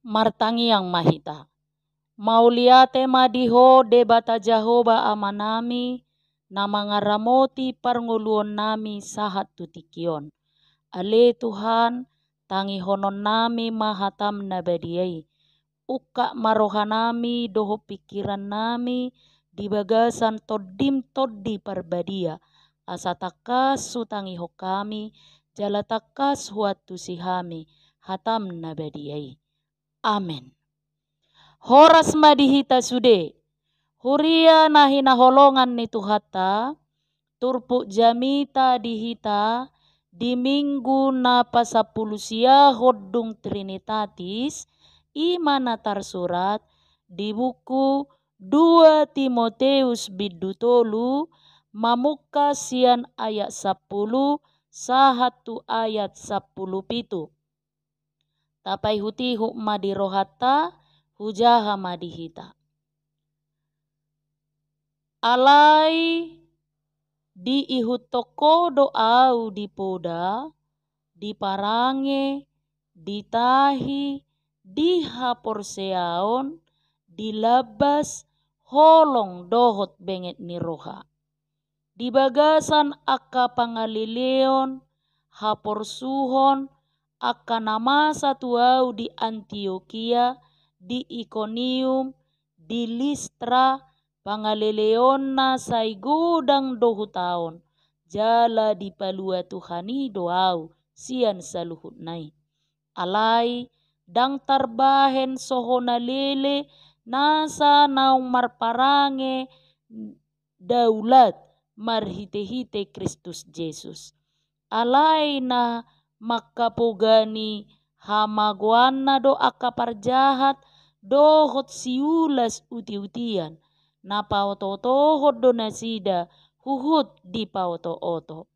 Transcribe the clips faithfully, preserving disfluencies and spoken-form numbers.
Martangiang ma hita. Mauliate ma di Ho Debata Jahowa Amanami, na mangaramoti parngoluonnami sahat tu tingki on. Ale Tuhan, tangihononnami ma hataM na badia i. Ungkap ma rohanami dohot pingkirannami di bagasan TondiM Tondi Parbadia, asa tangkas hutangihon hami, jala tangkas huantusi hami hataM na badia i. Amen. Horas ma di hita sude, huria na hinaholongan ni Tuhanta, turpuk jamita di hita di Minggu na pasampulu sia dung Trinitatis, i ma na tarsurat di buku dua Timoteus bindu tolu, mamungka sian ayat sampulu sahat tu ayat sampulu pitu. Tapaihutihut ma di rohanta, hujaha ma di hita. Alai diihuthon Ho do ahu di poda, di parange, di tahi, di haporseaon, di lambas, holong dohot benget ni roha. Di bagasan angka pangaleleon, haporsuhon, angka na masa tu ahu di Antiokia, di Ikonium, di Listra, pangaleleonna sai godang do hutaon, jala dipalua Tuhan i do ahu sian saluhutna i. Alai ndang tarbahen so hona lele nasa naung marparange daulat marhitehite Kristus Jesus. Alai na mangkapogani hamagoanna do angka parjahat dohot siulas utiutian, na paotootohon do nasida huhut dipaotooto.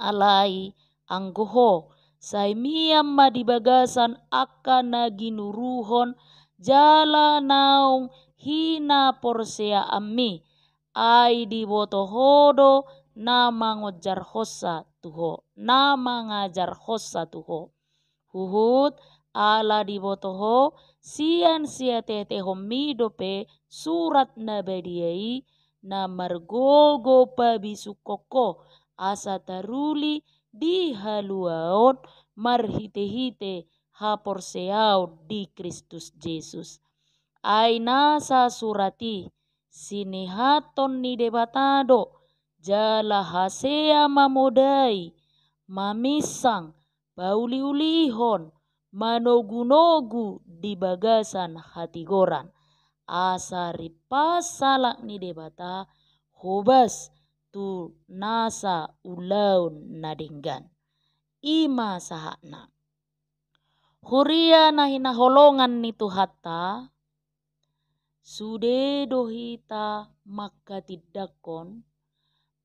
Alai anggo ho, sai mian ma di bagasan angka na ginuruhon jala naung hinaporseaanmi, ai diboto ho do na mangonjarhonsa tu ho, na mangajarhonsa tu ho. Huhut ala diboto ho, sian siateatehonmi dope surat na badia i, na margogo pabisungkon ho, asa taruli di haluaon marhitehite haporseaon di Kristus Jesus. Ai nasa surat i, sinehathon ni Debata do, jala hasea mamodai, maminsang, pauliulihon, manogunogu di bagasan hatigoran, asa rimpas halak ni Debata hobas tu nasa ulaon na denggan. I ma sahatna. Huria na hinaholongan ni Tuhanta, sude do hita mangkatindangkon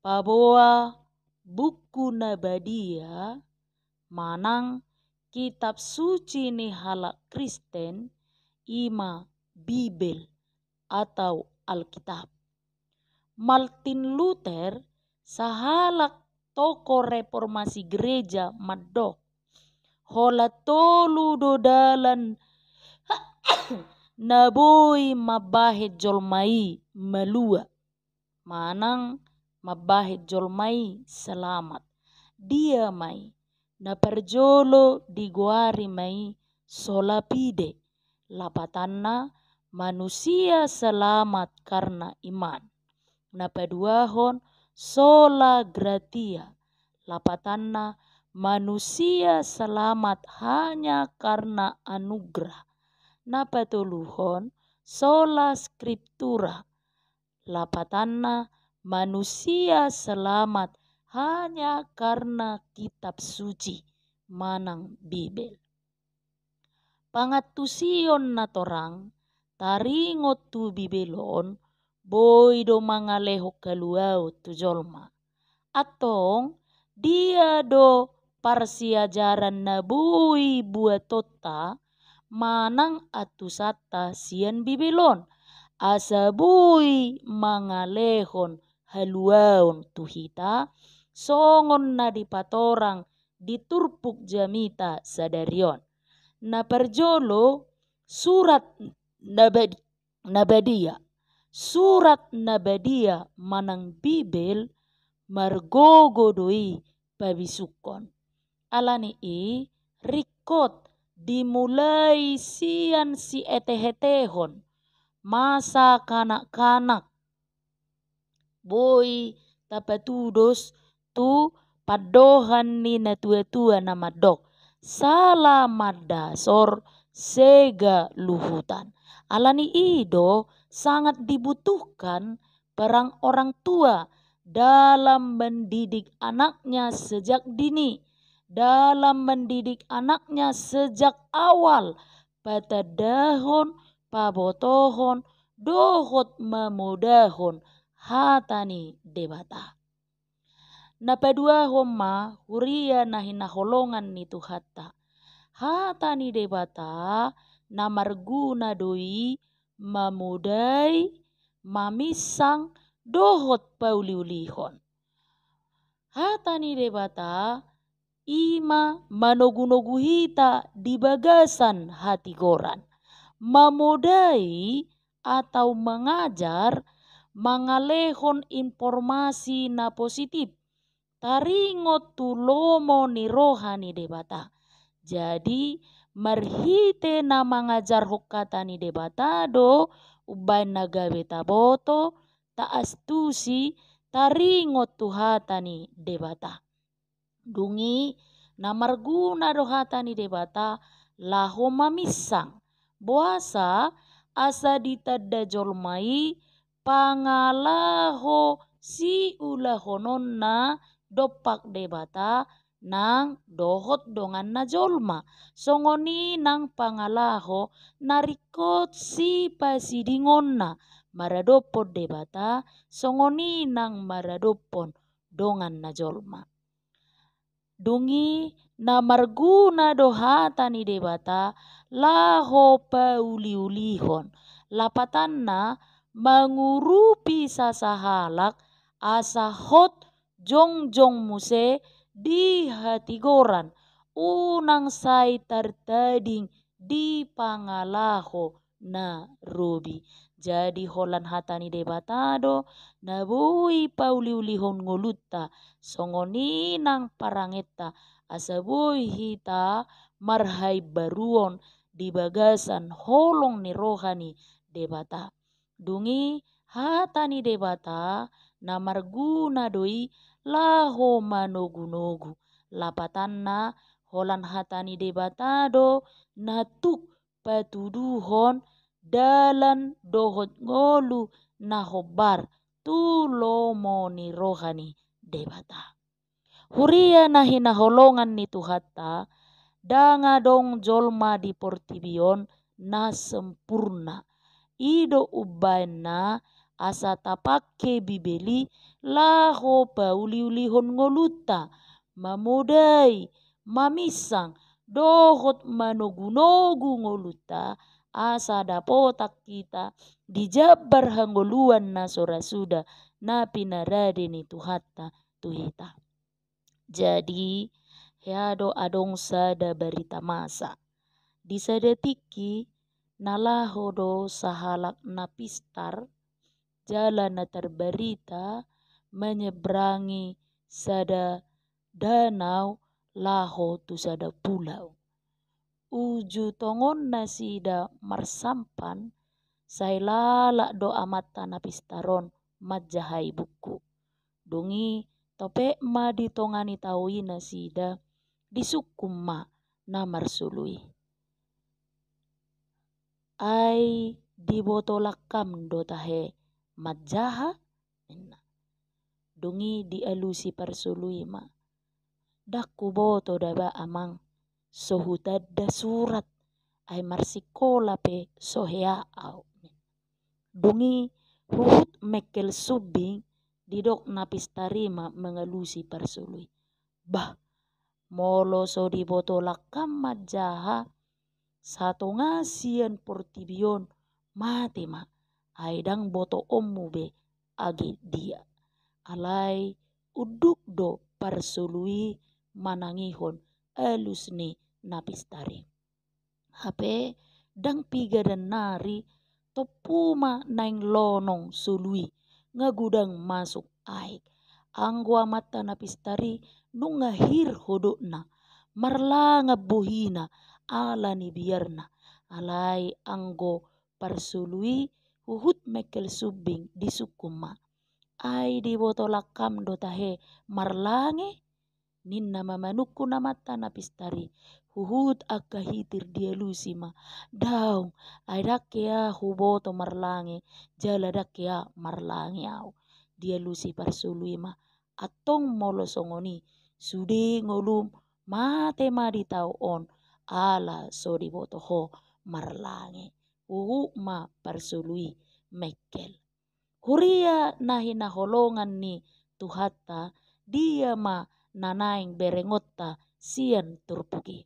paboa buku na badia manang kitab suci ni halak Kristen, i ma Bibel atau Alkitab. Martin Luther, sahalak tokoh reformasi gereja, mandok, holan tolu do dalan na boi mambahen jolma i malua manang mambahen jolma i selamat. Dia ma i? Na parjolo digoari ma i sola fide, lapatanna manusia selamat karna iman. Na paduahon sola gratia, lapatanna manusia selamat hanya karna anugerah. Na patoluhon sola scriptura, lapatanna manusia selamat hanya karna kitab suci manang Bibel. Pangantusion na torang taringot tu Bibel on boi do mangalehon haluaon tu jolma. Antong, dia do parsiajaran na boi buatonta manang antusanta sian Bibel on, asa boi mangalehon haluaon tu hita, songon na dipatorang di turpuk jamita sadari on. Na parjolo, Surat na badi-, na badia. Surat na badia manang Bibel margogo do i pabisungkon. Ala ni i ringkot dimulai sian sietehetehon, masa kanak-kanak, boi tapatudos tu pandohan ni natuatua na mandok: Sala mandasor, sega luhutan. Ala ni i do sangat dibutuhkan peran orang tua dalam mendidik anaknya sejak dini, dalam mendidik anaknya sejak awal, patandahon, pabotohon, dohot mamodahon hata ni Debata. Na paduahon ma, huria na hinaholongan ni Tuhanta, hata ni Debata na marguna do i mamodai, maminsang, dohot pauliulihon. Hata ni Debata i ma manogunogu hita di bagasan hatigoran. Mamodai atau mangajar, mangalehon informasi na positif, taringot tu lomo ni roha ni Debata. Jadi, marhite na mangajarhon hata ni Debata do umbaen na gabe taboto, taastusi, taringot tu hata ni Debata. Dung i, na marguna do hata ni Debata laho maminsang. Boasa? Asa ditanda jolma i pangalaho siulahononna dompak Debata nang dohot donganna jolma. Songon i nang pangalaho na ringkot sipasidingonna maradophon Debata, songon i nang maradophon donganna jolma. Dung i, na marguna do hata ni Debata laho pauliulihon. Lapatanna, mangurupi sasahalak asa hot jongjong muse di hatigoran, unang sai tartading di pangalaho na robi. Jadi, holan hata ni Debata do na boi pauliulihon ngolunta, songon i nang parangenta, asa boi hita marhaimbaruon di bagasan holong ni roha ni Debata. Dung i, hata ni Debata na marguna do i laho manogunogu. Lapatanna, holan hata ni Debata do na tuk patuduhon dalan dohot ngolu na hombar tu lomo ni roha ni Debata. Huria na hinaholongan ni Tuhanta, ndang adong jolma di portibi on na sempurna. I do umbaenna asa tapangke Bibel i laho pauliulihon ngolunta, mamodai, maminsang, dohot manogunogu ngolunta, asa dapotan hita di jambar hangoluan na so ra suda na pinarade ni Tuhanta tu hita. Jadi, hea do adong sada barita masa. Di sada tingki, na laho do sahalak na pistar, jala na tarbarita, menyeberangi sada danau laho tu sada pulau. Uju tongon nasida marsampan, sai lalap do amanta na pistar on manjahai bungku. Dung i, topet ma di tonga ni tao i nasida, disungkun ma na marsolu i: Ai diboto langkam do tahe manjaha? Ninna. Dung i dialusi parsolu i ma: Ndang huboto daba, amang, so hutanda surat, ai marsikola pe so hea ahu. Dung i huhut mengkel sumbing, didok na pistar i ma mangalusi parsolu i: Bah, molo so diboto langkam manjaha, satonga sian portibi on mate ma, ai ndang botoonmu be age dia. Alai unduk do parsolu i manangihon alus ni na pistar i. Hape Ndang piga dannari, tompu ma naeng lonong solu i, nga godang masuk aek. Anggo amanta na pistar i nunga hir hodokna, marlangan bohina ala ni biarna. Alai anggo parsolu i huhut mengkel sumbing, disungkun ma. Ai diboto langkam do tahe marlange? Ninna ma manungkun amanta na pistar i. Huhut angka hitir dialusi ma. Daong, ai ndang hea huboto marlange, jala ndang hea marlange au. Dialusi parsolu i ma. Antong molo songon i, sude ngolum mate ma di tao on, ala so diboto ho marlange. Huhut ma parsolu i mengkel. Huria na hinaholongan ni Tuhanta, dia ma na naeng berengonta sian turpuk i?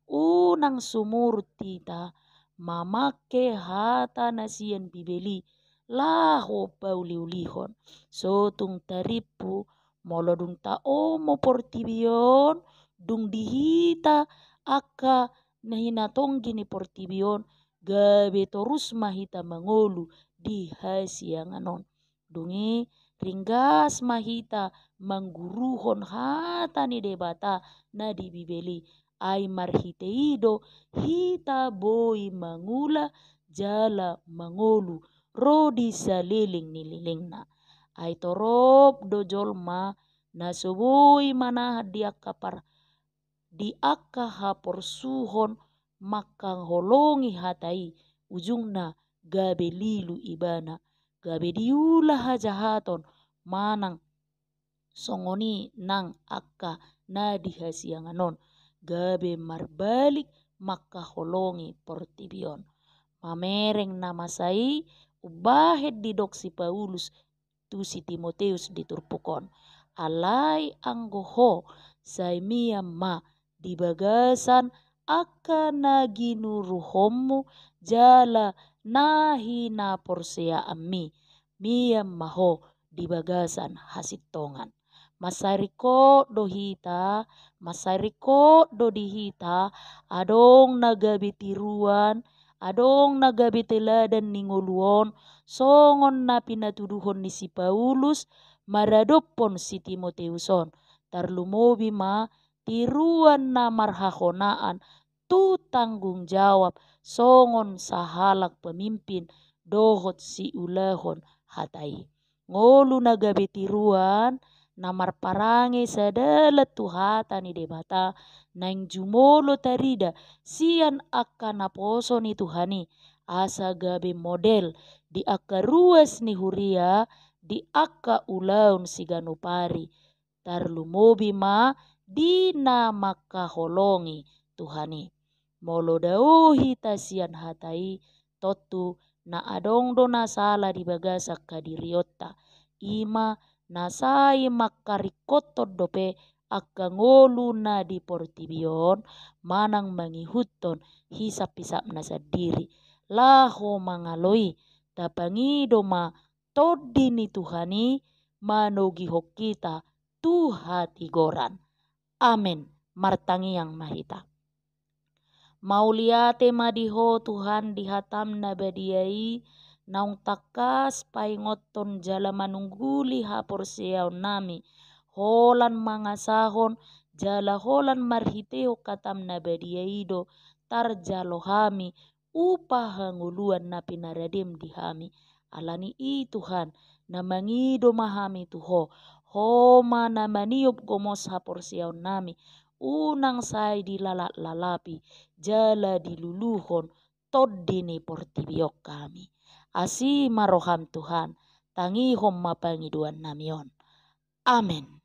Unang sumurut hita mamangke hata na sian Bibel i laho pauliulihon. Sotung tarimpu, molo dung taomo portibi on, dung di hita angka na hinatonggi ni portibi on, gabe torus ma hita mangolu di hasiangan on. Dung i ringgas ma hita mangguruhon hata ni Debata na di Bibel i, ai marhite i do hita boi mangula jala mangolu ro di saleleng ni lelengna. Ai torop do jolma na so boi manahan di angka par-, di angka haporsuhon mangkaholongi hata i, ujungna gabe lilu ibana, gabe diula hajahaton manang songon i nang angka na di hasiangan on, gabe marbalik mangkaholongi portibi on. Mamereng na masa i umbahen didok si Paulus tu si Timoteus di turpuk on. Alai anggo ho, sai mian ma di bagasan angka na ginuruhonmu jala na hinaporseaanmi, mian ma ho di bagasan hasintongan. Mansai ringkot do hita, mansai ringkot do di hita, adong na gabe tiruan, adong na gabe teladan ni ngolu on, songon na pinatuduhon ni si Paulus maradophon si Timoteus on. Tarlumobi ma tiruan na marhahonaan tu tanggung jawab songon sahalak pemimpin dohot siulahon hata i. Ngolu na gabe tiruan, na marparange sadalan tu hata ni Debata, naeng jumolo tarida sian angka naposo ni Tuhan i, asa gabe model di angka ruas ni huria, di angka ulaon siganup ari, tarlumobi ma di na mangkaholongi Tuhan i. Molo dao hita sian hata i, tontu na adong do na sala di bagasan hadirionta. I ma na sai mangkaringkothon dope angka ngolu na di portibi on, manang mangihuthon hisap-hisapna sandiri. Laho mangalo i, tapangido ma Tondi ni Tuhan i manogihon hita tu hatigoran. Amen. Martangiang ma hita. Mauliate ma di Ho Tuhan di hataM na badia i, naung tangkas paingothon jala manungguli haporseaonnami, holan mangasahon jala holan marhitehon hataM na badia i do tarjalo hami upa hangoluan na pinaradeM di hami. Ala ni i Tuhan, na mangido ma hami tu Ho, Ho ma na maniop gomos haporseaonnami, unang sai dilalap-lalapi jala diluluhon tondi ni portibi on hami. Asi ma rohaM Tuhan, tangihon ma pangidoannami on. Amen.